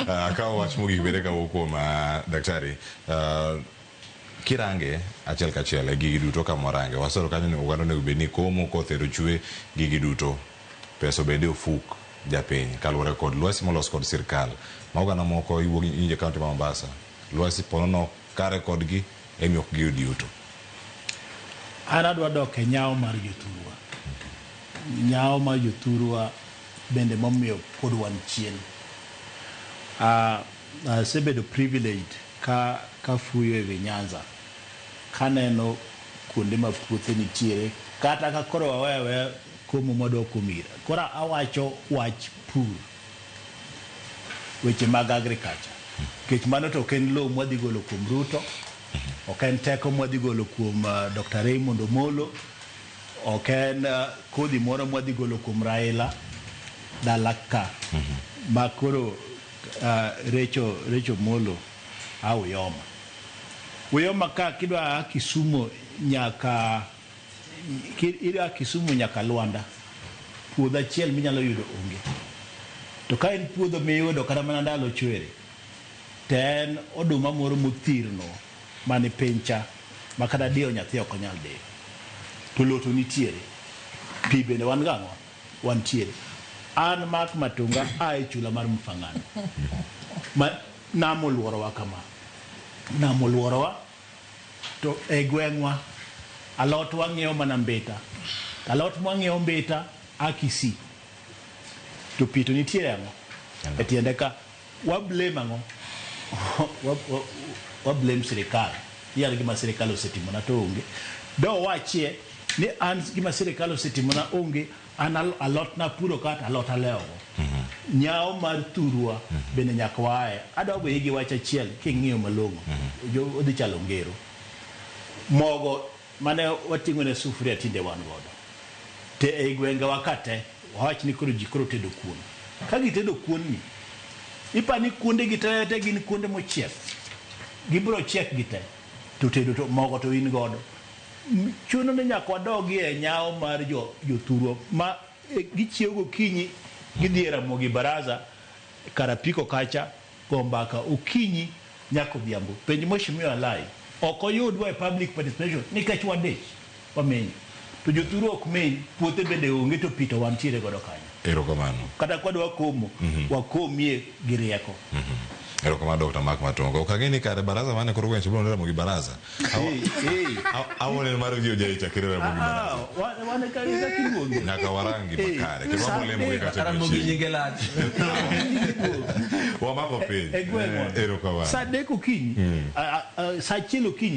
Akawo wach mogik bende kawuok kuom daktari. Kirange achiel kachiel e gigi duto kama warange. Wasoro kanyo ni oganda onego bed ni komo koth ero chwe gigi duto. Pesa obed e ofuk japiny kaluwore kod lwasi molos kod sirkal. Ma oganda moko iwuok iwinjo e kaunti ma Mombasa. Lwasi ponono kare kodgi emi ok giyud yuto. An adwa dok e nyawo mar jothurwa. Nyawo mar jothurwa bende momiyo pod wan chien. Asebedo privileged ka kafuyo e wi Nyanza kaneno kuonde ma puothe nitiere kata ka koro waweyo aweya komo mwadwa komo ira. Koro awacho wach pur, weche mag agriculture. Nikech mano to ok en lowo mwadhi golo kuom Ruto, ok en teko mwadhi golo kuom Dr. Raymond Omolo, ok en kodhi moro mwadhi golo kuom Raila dala ka. Ma koro Recho Omolo a Uyoma. Uyoma ka kidwa a Kisumu nyaka idwa Kisumu nyaka Luanda, puodho achiel minyalo yudo onge. To ka en puodho miyudo kata mana ndalo chwere, to en oduma moro mothirno mani piny cha ma kata diyo nyathi ok onyal diyo. To lowo to nitiere. Pi bende wan gang'o? Wantiere. An Mark Matunga a e chula mar Mfangano. Ma nam oluorowa kama. Nam oluorowa to e gweng'wa alot wang'iewo mana mbita. Alot mwang'iewo mbita a Kisii. To pi to nitiere ang'o? E tiende ka wa blame ang'o? Wa blame sirikal. Ni an gima sirikal osetimona to onge. Do wachie ni an gima sirikal osetimona onge, an alot napuro ka to alot alewogo. Nyawo mar thurwa bende nyaka waaye. Adwa goyi gi wach achiel king'iyo malong'o. Odhi chalo ngero. Mogo mane wating'o ne sufuria tinde wan godo. Te ei gwengewa ka te, wawach ni koro ji koro tedo kuon. Ka gitedo kuon ni, ipa ni kuonde gi te te gin kuonde mochiek. Gibiro chiek gi te. To tedo to mogo to in godo. Chuno ni nyaka wadogie e nyawo mar jothurwa ma gichiew gokinyi gidhi e Ramogi Baraza kar apiko kacha go mbaka okinyi nyaka odhiambo. Penj Mheshimiwa Alai, ok oyudwa e public participation nikech wadich, wamenyo. To jothurwa ok meny, puothe bende onge to pi to wantiere godo kanyo. Erokamano. Kata kwadwa komo, wakomie gi rieko. Erokamano Dr. Mark Matongo. Ok ang'e ni kare baraza mane koro gweng' Chiblo Ramogi Baraza. Awone mar ji ojai chakre Ramogi Baraza. Wan ka kiluonge. Nyaka warangi makare. Kendo wabiro lemo gi kata Ramogi odiochieng'. nyinge lach. Wamako piny. E gweng'wa. Erokamano. Sa 3 okinyi, sa 1 okinyi.